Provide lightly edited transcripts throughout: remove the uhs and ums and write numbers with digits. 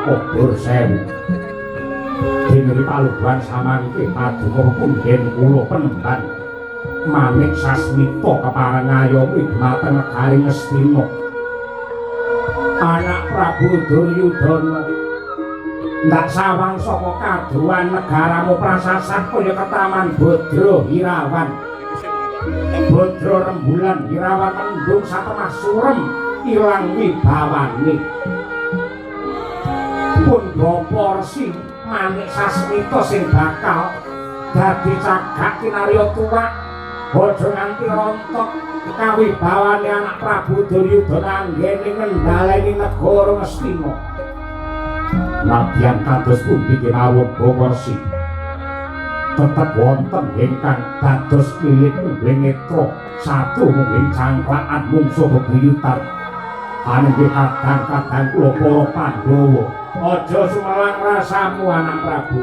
obor sewu. Dene palubuhan samangke paduka punden kula penemban Manik Sasmita kepareng ngayomi dhumateng negari Ngastina. Anak Prabu Duryudana ndak sawang saka kaduwan negaramu prasasat kaya ketaman Badra Hirawan. Badra rembulan Hirawan mendung satemah surem ilang wibawane. Pun Bapa Resi Manik Sasmita sing bakal dadi cagak kinarya tuwak aja nganti rontok kawibawane anak Prabu Duryudana anggene ngendhaleni negara Ngastina. Nadyan kados pundi kemawon Bapa Resi, tetep wonten ingkang dados klilit mungguing netra satru mungguing cangklakan mungsuh bebuyutan. Anengge kadang-kadang kula para Pandhawa. Aja sumelang rasamu anak Prabu.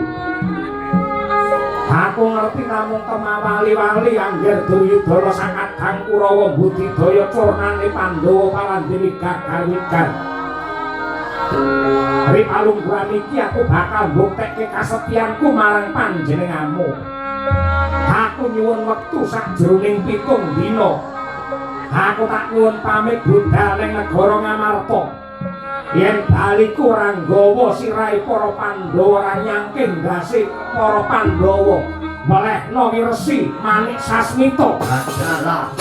Aku ngerti namung temawali-wali angger Duryudana sakadang Kurawa budidaya curnane Pandhawa parandene gagar wigar. Ri palungguhan iki aku bakal mbuktekke kasetyanku marang panjenenganmu. Aku nyuwun wektu sajroning 7 dina. Aku tak nyuwun pamit budal ning negara Ngamarta. Yen baliku ora nggawa sirahe para Pandhawa ora nyangking ndase para Pandhawa, welehna Resi Manik Sasmita. Adalah.